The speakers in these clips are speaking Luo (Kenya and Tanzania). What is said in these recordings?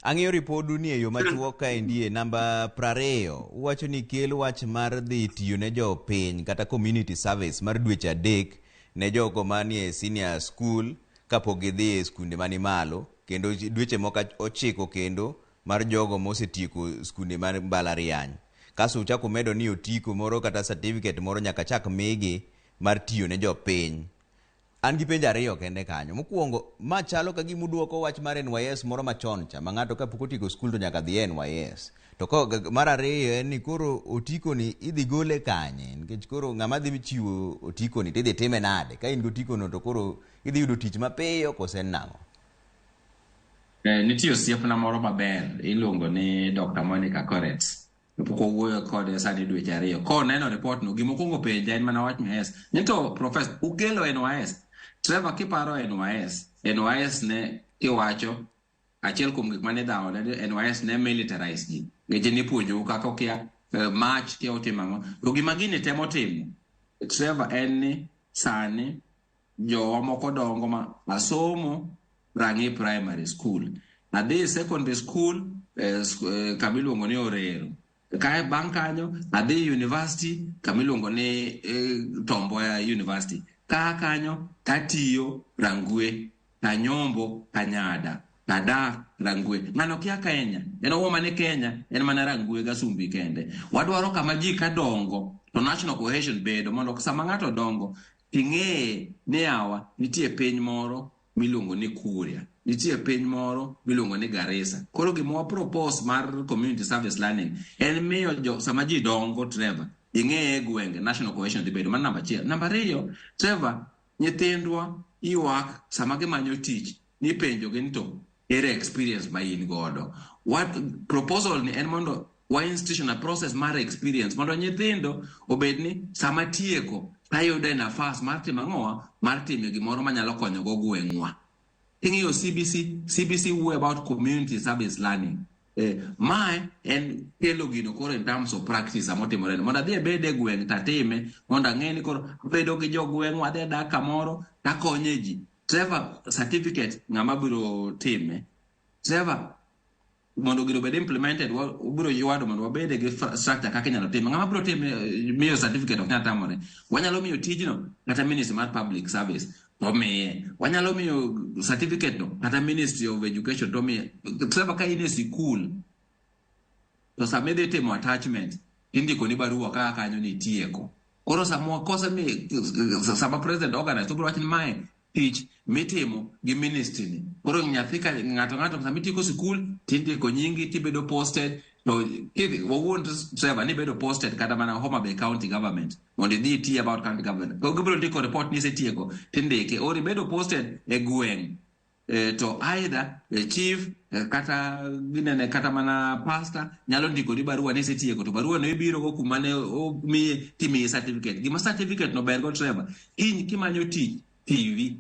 Ang'iyo ripodu ni e yo machuok kaendi e namba 20 uwacho ni kel wach mar dhi tiyo ne jopiny kata community service mar dweche 3 ne jogo manie senior school kapok gidhi e skunde mani malo, kendo dweche moko 9 kendo mar jogo mosetieko skunde mar mbalariany. Kasto uchako medo ni otiko moro kata certificate moro nyaka chak migi mar tiyo ne jopiny. An gi penjo 2 kende kanyo. Mokwongo, ma chalo ka gima uduoko wach mar NYS moro machon cha, ma ng'ato kapok otieko skul to nyaka dhi e NYS. To ko, mar ariyo en ni koro otiko ni idhi gole kanye? Nikech koro ng'ama dhi chiwo otiko ni tidhi time nade? Ka in gi otiko no to koro idhi yudo tich mapiyo kose en nang'o? Nitie osiepna moro maber iluongo ni Dr. Monica Koret. Pok wawuoyo kode sani dweche 2. Koneno report no, gima okwongo penja en mana wach NYS. Ni to professor, ukelo NYS. Trevor, kiparo NYS, NYS ne kiwacho achiel kuom gik mane dhawo ne NYS ne militarize ji. Nikech nipuonjou kaka okia march, kia otimo ang'o. To gima gini temo timo, Trevor, en ni sani jowa moko dongo ma asomo Rang'i Primary School, adhi secondary school kama iluongo ni Orero, kae bang' kanyo adhi university kama iluongo ni Tom Mboya University, ka kanyo tatiyo Rangwe, Kanyombo, Kanyada, Kadak, Rangwe. Ng'ano kia Kenya, en owuo mana Kenya, en mana Rangwe Gasumbi kende. Wadwaro kama ji kadongo to national cohesion bedo, mondo sama ng'ato dongo ting'e ni yawa nitie piny moro miluongo ni Kuria, nitie piny moro miluongo ni Garissa. Koro gima wa propose mar community service learning en miyo jo sama ji dongo, Trevor, ing'e e gwenge, national cohesion dhi bedo. Mano namba 1. Namba 2, Trevor, nyithindwa ywak sama gimanyo tich ni penjo gi ni to ere experience ma in godo. What proposal ni en mondo wa institutional process mar experience mondo nyithindo obed ni sama tieko tayude nafas mar timo ang'owa, mar timo gimoro manyalo konyo go gweng'wa. King'iyo CBC, CBC wuoyo about community service learning. Mae en kelo gino koro in terms of practice amotimore ni mondo adhi abed e gweng' tatime, mondo ang'e ni koro abedo gi jogweng'wa, adhi adak kamoro takonye ji. Trevor, certificate ng'ama biro time. Trevor, mondo gino obed implemented, wabiro ywado mondo wabede gi structure kaka inyalo time. Ng'ama biro time, miyo certificate ok nyal tamore. Wanyalo miyo tijno kata Ministry mar Public Service to miye. Wanyalo miyo certificate no kata Ministry of Education to miye. Trevor, ka in e sikul to sama idhi timo attachment indiko ni barua kaka kanyo ni itieko. Koro sama kose mi sama president organize to biro wacho ni mae tich mitimo gi ministry ni. Koro nyathi ka ng'ato ng'ato sama itieko sikul tindiko nyingi tibedo posted, to kidhi wawuon Trevor ni bedo posted kata mana Homa Bay County Government mondo idhi iti about county government. Koro gibiro ndiko report ni isetieko tindike, or ibedo posted e gweng'. To either chief kata ginene kata mana pastor nyalo ndiko ni barua ni isetieko, to barua no ibiro go kuma ne omiye timiyi certificate. Gima certificate no ber go, Trevor, kiny kimanyo tich TV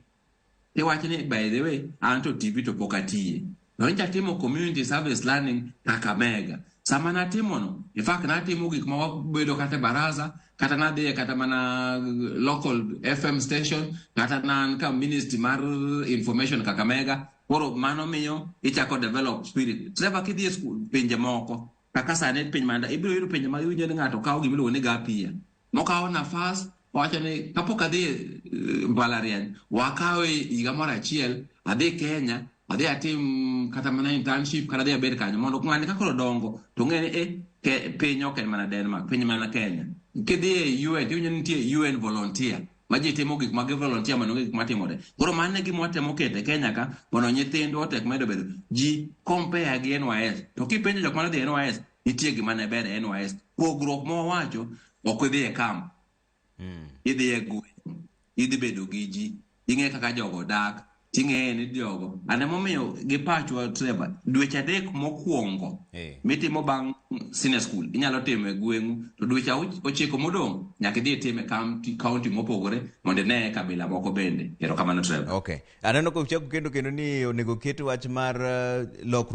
tiwacho ni by the way an to TV to pok atiye, to nyocha atimo community service learning Kakamega. Sama natimo no, in fact natimo gik ma wabedo kata e baraza, kata nadhiye kata mana local FM station, kata nan ka ministry mar information Kakamega. Koro mano miyo ichako develop spirit. Trevor, kidhi e school pinje moko kaka sani piny manda, ibiro yudo pinje ma iwinjo ni ng'ato kawo gimiluongo ni gap year, mokawo nafas owacho ni kapok adhi mbalariany wakawe higa moro achiel adhi Kenya, adhi atim kata mana internship, kata adhi abed kanyo mondo ng'ani ka koro dongo to ng'e ni piny ok en mana Denmark, piny mana Kenya. Kidhi e UN tiwinjo ni nitie UN volunteer ma ji timo gik ma gi volunteer mondo gik matimore. Koro mano e gima watemo keto e Kenya ka mondo nyithindwa otek medo bedo ji compare gi NYS. To kipenjo jok mane odhi e NYS, nitie gima ne ber e NYS. Pogruok ma wawacho, ok idhi e camp, idhi e gweng', idhi bedo gi ji, ing'e kaka jogo dak, ting'e ni jogo. An emomiyo gi pachwa, Trevor, dweche 3 mokwongo mitimo bang' senior school inyalo timo e gweng'u, to dweche 9 modong' nyaka idhi itim e county mopogore mondo ine kabila moko bende. Erokamano, Trevor. Okay. Aneno ka uchako kendo ni onego ket wach mar lokruok